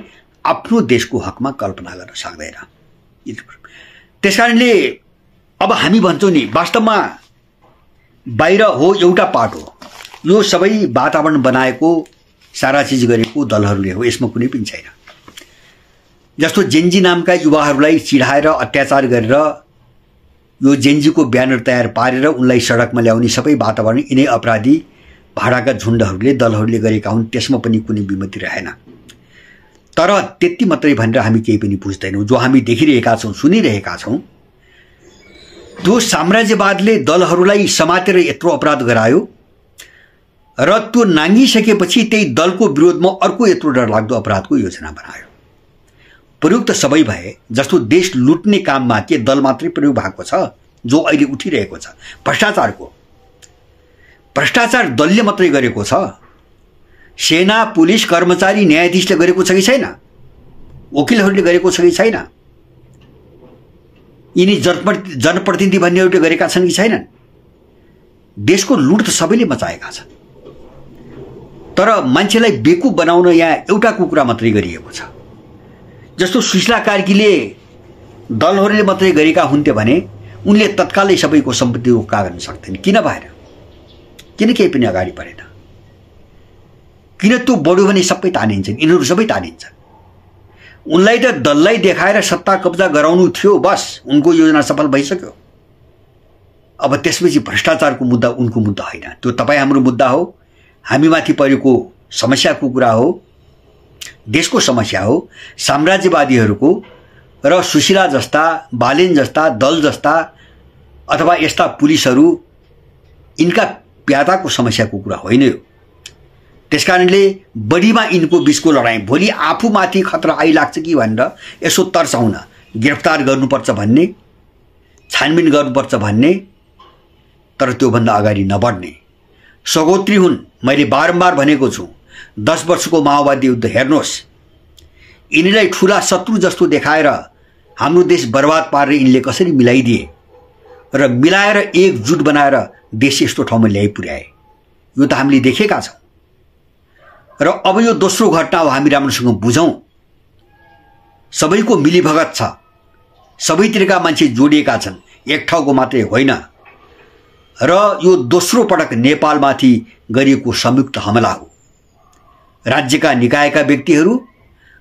आफ्नो देशको हकमा कल्पना गर्न सक्दैन। त्यसकारणले अब हामी भन्छौँ नि, वास्तवमा बाहिर हो एउटा पार्ट हो, यो सबै वातावरण बनाएको सारा चिज गरेको दलहरूले हो, यसमा कुनै पनि छैन। जस्तो जेन्जी नामका युवाहरूलाई चिढाएर अत्याचार गरेर यो जेन्जीको ब्यानर तयार पारेर उनलाई सडकमा ल्याउने सबै वातावरण यिनै अपराधी भाडाका झुण्डहरूले दलहरूले गरेका हुन्, त्यसमा पनि कुनै विमति रहेन। तर त्यति मात्रै भनेर हामी केही पनि बुझ्दैनौँ। जो हामी देखिरहेका छौँ, सुनिरहेका छौँ, त्यो साम्राज्यवादले दलहरूलाई समातेर यत्रो अपराध गरायो र त्यो नाङ्गिसकेपछि त्यही दलको विरोधमा अर्को यत्रो डरलाग्दो अपराधको योजना बनायो। प्रयोग त सबै भए, जस्तो देश लुट्ने काममा के दल मात्रै प्रयोग भएको छ जो अहिले उठिरहेको छ? भ्रष्टाचार दलले मात्रै गरेको छ? सेना, पुलिस, कर्मचारी, न्यायाधीशले गरेको छ कि छैन? वकिलहरूले गरेको छ कि छैन? यिनी जनप्रतिनिधि भन्नेहरूले गरेका छन् कि छैनन्? देशको लुट त सबैले मचाएका छन्। तर मान्छेलाई बेकुफ बनाउन यहाँ एउटा कुरा मात्रै गरिएको छ। जस्तो सुशीला कार्कीले दलहरूले मात्रै गरेका हुन्थे भने उनले तत्कालै सबैको सम्पत्ति रोक्का गर्न सक्थेन। किन भएन? किन केही पनि अगाडि बढेन? किन त्यो बढ्यो भने सबै तानिन्छन्, यिनीहरू सबै तानिन्छन्। उनलाई त दललाई देखाएर सत्ता कब्जा गराउनु थियो, बस उनको योजना सफल भइसक्यो। अब त्यसपछि भ्रष्टाचारको मुद्दा उनको मुद्दा होइन, त्यो तपाईँ हाम्रो मुद्दा हो, हामीमाथि परेको समस्याको कुरा हो, देशको समस्या हो। साम्राज्यवादीहरूको र सुशीला जस्ता, बालेन जस्ता, दल जस्ता अथवा यस्ता पुलिसहरू यिनका प्यादाको समस्याको कुरा होइन यो। त्यसकारणले बढीमा यिनको बिचको लडाईँ भोलि आफूमाथि खतरा आइलाग्छ कि भनेर यसो तर्साउन, गिरफ्तार गर्नुपर्छ भन्ने, छानबिन गर्नुपर्छ भन्ने, तर त्योभन्दा अगाडि नबढ्ने सगोत्री हुन्। मैले बारम्बार भनेको छु, 10 वर्षको माओवादी युद्ध हेर्नुहोस्, यिनीलाई ठुला शत्रु जस्तो देखाएर हाम्रो देश बर्बाद पारेर यिनले कसरी मिलाइदिए र मिलाएर एकजुट बनाएर देश यस्तो ठाउँमा ल्याइ पुर्याए, यो त हामीले देखेका छौँ। र अब यो दोस्रो घटना हो, हामी राम्रोसँग बुझौँ। सबैको मिलीभगत छ, सबैतिरका मान्छे जोडिएका छन्, एक ठाउँको मात्रै होइन। र यो दोस्रो पटक नेपालमाथि गरिएको संयुक्त हमला हो। राज्यका निकायका व्यक्तिहरू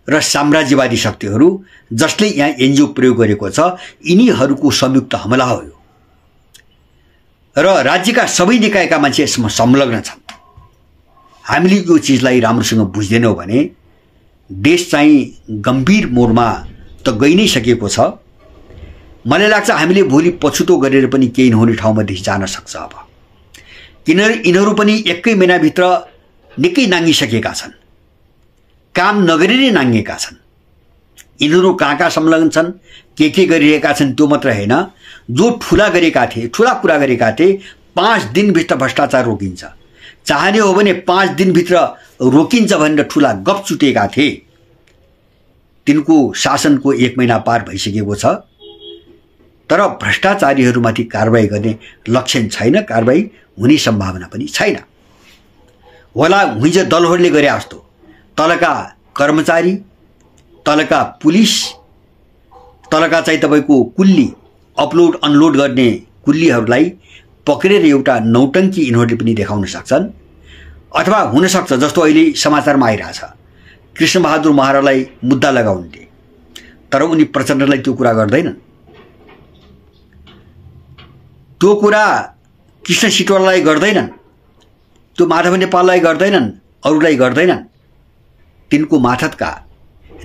र साम्राज्यवादी शक्तिहरू जसले यहाँ एनजिओ प्रयोग गरेको छ, यिनीहरूको संयुक्त हमला हो यो। र राज्यका सबै निकायका मान्छे यसमा संलग्न छन्। हामीले यो चिजलाई राम्रोसँग बुझ्दैनौँ भने देश चाहिँ गम्भीर मोडमा त गइ नै सकेको छ। मलाई लाग्छ हामीले भोलि पछुतो गरेर पनि केही नहुने ठाउँमा देश जान सक्छ। अब यिनीहरू पनि एकै महिनाभित्र निकै नाङ्गिसकेका छन्, काम नगरी नै नाङ्गेका छन्। यिनीहरू कहाँ संलग्न छन्, के गरिरहेका छन् त्यो मात्र होइन, जो ठुला गरेका थिए, ठुला कुरा गरेका थिए, 5 दिनभित्र भ्रष्टाचार रोकिन्छ, चाहने हो भने 5 दिनभित्र रोकिन्छ भनेर ठुला गफ चुटेका थिए, तिनको शासनको 1 महिना पार भइसकेको छ। तर भ्रष्टाचारीहरूमाथि कारबाही गर्ने लक्षण छैन, कारबाही हुने सम्भावना पनि छैन। होला हिजो दलहरूले गरे जस्तो तलका कर्मचारी, तलका पुलिस, तलका चाहिँ तपाईँको कुल्ली, अपलोड अनलोड गर्ने कुल्लीहरूलाई पक्रेर एउटा नौटङ्की यिनीहरूले पनि देखाउन सक्छन्। अथवा हुनसक्छ जस्तो अहिले समाचारमा आइरहेछ, कृष्णबहादुर महाराजलाई मुद्दा लगाउने, तर उनी प्रचण्डलाई त्यो कुरा गर्दैनन्। त्यो कुरा कृष्ण सिटोलालाई गर्दैनन्, त्यो माधव नेपाललाई गर्दैनन्, अरूलाई गर्दैनन्। तिनको माथतका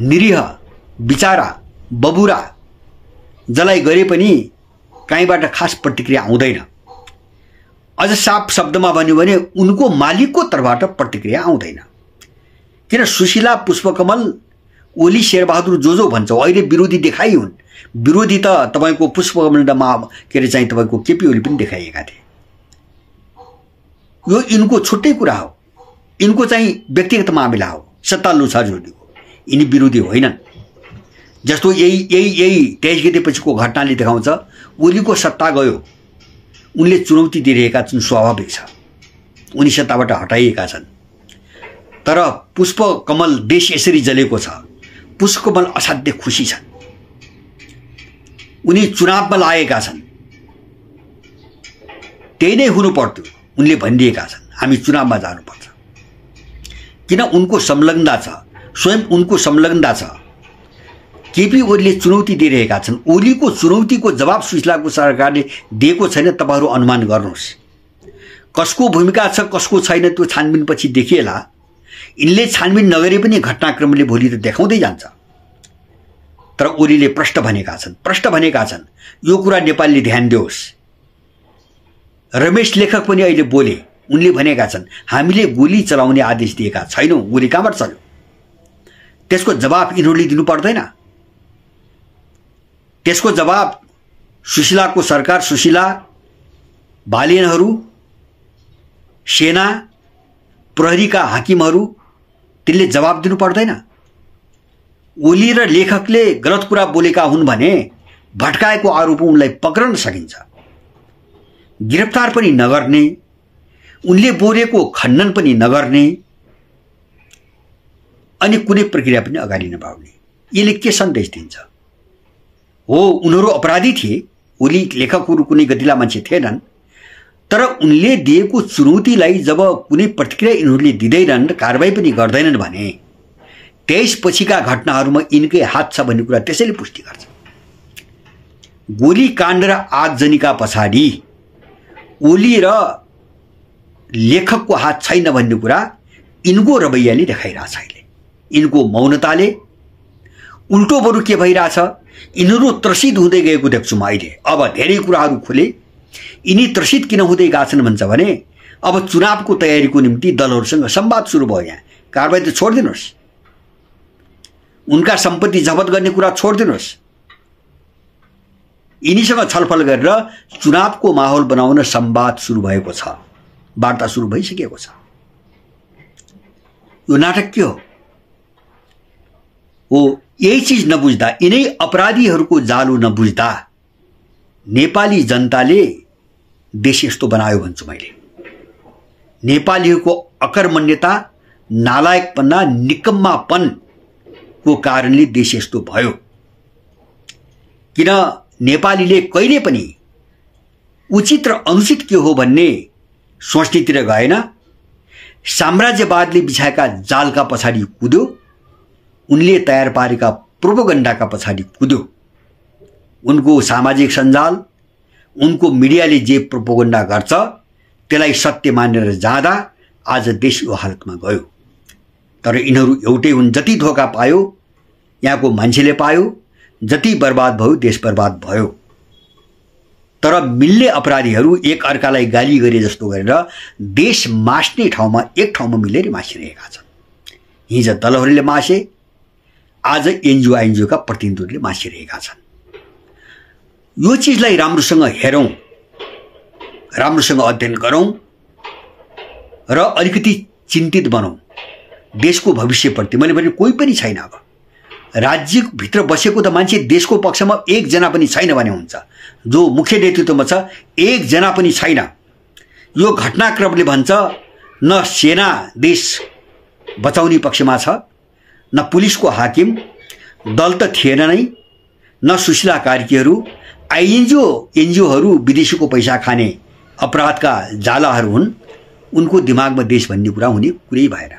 निरीह बिचारा बबुरा जसलाई गरे पनि कहीँबाट खास प्रतिक्रिया आउँदैन। अझ साफ शब्दमा भन्यो भने उनको मालिकको तर्फबाट प्रतिक्रिया आउँदैन। किन सुशीला, पुष्पकमल, ओली, शेरबहादुर जो भन्छौ अहिले विरोधी देखाइ हुन्। विरोधी त तपाईँको पुष्पकमलमा के अरे चाहिँ तपाईँको केपी ओली पनि देखाइएका थिए। यो यिनको छुट्टै कुरा हो, यिनको चाहिँ व्यक्तिगत मामिला हो, सत्ता लुछा जोडीको। यिनी विरोधी होइनन्। जस्तो यही 23 गते पछिको घटनाले देखाउँछ, ओलीको सत्ता गयो, उनले चुनौती दिइरहेका छन्, स्वाभाविक छ, उनी सत्ताबाट हटाइएका छन्। तर पुष्पकमल देश यसरी जलेको छ, पुष्पकमल असाध्य खुसी छन्। उनी चुनावमा लागेका छन्, त्यही नै हुनु पर्थ्यो। उनले भनिदिएका छन् हामी चुनावमा जानुपर्छ, किन उनको संलग्नता छ, स्वयं उनको संलग्नता छ। केपी ओलीले चुनौती दिइरहेका छन्। ओलीको चुनौतीको जवाब सुशीलाको सरकारले दिएको छैन। तपाईहरु अनुमान गर्नुहोस् कसको भूमिका छ कसको छैन, त्यो छानबिनपछि देखिएला। यिनले छानबिन नगरे पनि घटनाक्रमले भोलि त देखाउँदै जान्छ। तर ओलीले प्रश्न भनेका छन् यो कुरा नेपालले ध्यान दियोस्। रमेश लेखक पनि अहिले बोले, उनले भनेका छन् हामीले गोली चलाउने आदेश दिएका छैनौं, गोली कहाँबाट चल्यो? त्यसको जवाब यिनीहरूले दिनु पर्दैन? त्यसको जवाब सुशीलाको सरकार, सुशीला, बालिनहरू, सेना, प्रहरीका हाकिमहरू, तिनले जवाब दिनु पर्दैन? ओली र लेखकले गलत कुरा बोलेका हुन् भने भट्काएको आरोप उनलाई पक्रन सकिन्छ, गिरफ्तार पनि नगर्ने, उनले बोलेको खण्डन पनि नगर्ने, अनि कुनै प्रक्रिया पनि अगाडि नबढाउने। यसले के सन्देश दिन्छ? हो, उनीहरू अपराधी थिए, ओली लेखकहरू कुनै गतिला मान्छे थिएनन्, तर उनले दिएको चुनौतीलाई जब कुनै प्रतिक्रिया यिनीहरूले दिँदैनन्, कारबाही पनि गर्दैनन् भने त्यसपछिका घटनाहरूमा यिनकै हात छ भन्ने कुरा त्यसैले पुष्टि गर्छ। गोली काण्ड र आगजनीका पछाडि ओली र लेखकको हात छैन भन्ने कुरा यिनको रवैयाले देखाइरहेछ। अहिले यिनको मौनताले उल्टो बरु के भइरहेछ, यिनीहरू त्रसित हुँदै गएको देख्छु म अहिले। अब धेरै कुराहरू खुले, यिनी त्रसित किन हुँदै गएछन् भन्छ भने अब चुनावको तयारीको निम्ति दलहरूसँग संवाद सुरु भयो। यहाँ कारबाही त छोडिदिनुहोस्, उनका सम्पत्ति जफत गर्ने कुरा छोडिदिनुहोस्, यिनीसँग छलफल गरेर चुनावको माहौल बनाउन संवाद सुरु भएको छ, वार्ता सुरु भइसकेको छ। यो नाटक के हो? यही चीज नबुझ्दा, यिनै अपराधीहरूको जालो नबुझ्दा नेपाली जनताले देश यस्तो बनायो भन्छु मैले। नेपालीहरूको अकर्मण्यता, नालायकपना, निकम्मापन को कारणले देश यस्तो भयो। किन नेपालीले कहिले पनि उचित र अनुचित के हो भन्ने सोच्नेतिर गएन, साम्राज्यवादले बिछाएका जालका पछाडि कुद्यो, उनले तयार पारेका प्रोपोगन्डाका पछाडि कुद्यो। उनको सामाजिक सञ्जाल, उनको मिडियाले जे प्रोपोगन्डा गर्छ त्यसलाई सत्य मानेर जाँदा आज देश यो हालतमा गयो। तर यिनीहरू एउटै हुन्, जति धोका पायो यहाँको मान्छेले पायो, जति बर्बाद भयो देश बर्बाद भयो। तर मिल्ने अपराधीहरू एक अर्कालाई गाली गरे जस्तो गरेर देश मास्ने ठाउँमा एक ठाउँमा मिलेर मासिरहेका छन्। हिजो दलहरूले मासे, आज एनजिओ का प्रतिनिधिहरूले मासिरहेका छन्। यो चीजलाई राम्रोसँग हेरौं, राम्रोसँग अध्ययन गरौं र अलिकति चिन्तित बनौं देशको भविष्यप्रति। मैले भने कोही पनि छैन। अब राज्यभित्र बसेको त मान्छे देशको पक्षमा एकजना पनि छैन भने हुन्छ, जो मुख्य नेतृत्वमा छ एकजना पनि छैन। यो घटनाक्रमले भन्छ न सेना देश बचाउने पक्षमा छ, न पुलिसको हाकिम, दल त थिएन नै, न सुशीला कार्कीहरू, एनजिओहरू विदेशीको पैसा खाने अपराधका जालाहरू हुन्। उनको दिमागमा देश भन्ने कुरा हुने कुरै भएन।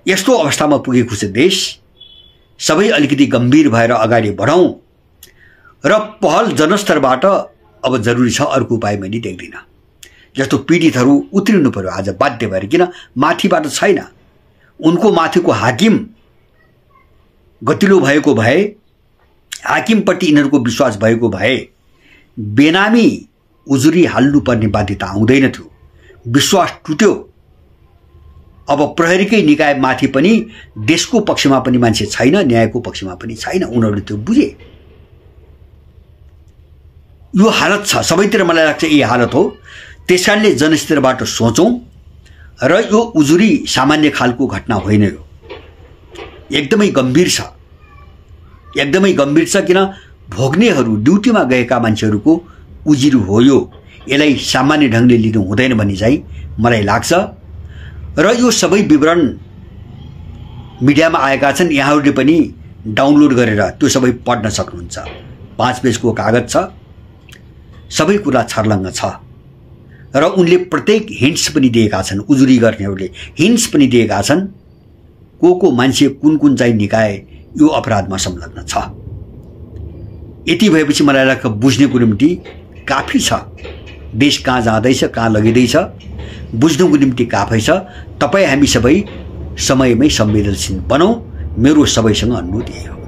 यस्तो अवस्थामा पुगेको छ देश। सबै अलिकति गम्भीर भएर अगाडि बढौं र पहल जनस्तरबाट अब जरुरी छ। अर्को उपाय मैले देख्दिन। जस्तो पीडितहरू उत्रिनु पर्यो आज बाध्य भएर, किन माथिबाट छैन। उनको माथिको हाकिम गतिलो भएको भए, हाकिमप्रति यिनीहरूको विश्वास भएको भए बेनामी उजुरी हाल्नुपर्ने बाध्यता आउँदैन थियो। विश्वास टुट्यो। अब प्रहरीकै निकाय माथि पनि देशको पक्षमा पनि मान्छे छैन, न्यायको पक्षमा पनि छैन। उनीहरूले त्यो बुझे। यो हालत छ सबैतिर। मलाई लाग्छ यही हालत हो। त्यसकारणले जनस्तरबाट सोचौं र यो उजुरी सामान्य खालको घटना होइन। यो एकदमै गम्भीर छ, एकदमै गम्भीर छ। किन भोग्नेहरू, ड्युटीमा गएका मान्छेहरूको उजुरी हो यो। यसलाई सामान्य ढंगले लिनु हुँदैन भन्ने चाहिँ मलाई लाग्छ। र यो सबै विवरण मिडियामा आएका छन्। यहाँहरूले पनि डाउनलोड गरेर त्यो सबै पढ्न सक्नुहुन्छ। 5 पेजको कागज छ, सबै कुरा छर्लङ्ग छ र उनले प्रत्येक हिन्ट्स पनि दिएका छन्। उजुरी गर्नेहरूले हिन्ट्स पनि दिएका छन् को मान्छे कुन चाहिँ निकाय यो अपराधमा संलग्न छ। यति भएपछि मलाई लाग्छ बुझ्नेको निम्ति काफी छ। देश कहाँ जाँदैछ, कहाँ लगिँदैछ बुझ्नुको निम्ति काफी छ। तपाईँ हामी सबै समयमै संवेदनशील बनौँ, मेरो सबैसँग अनुरोध यही हो।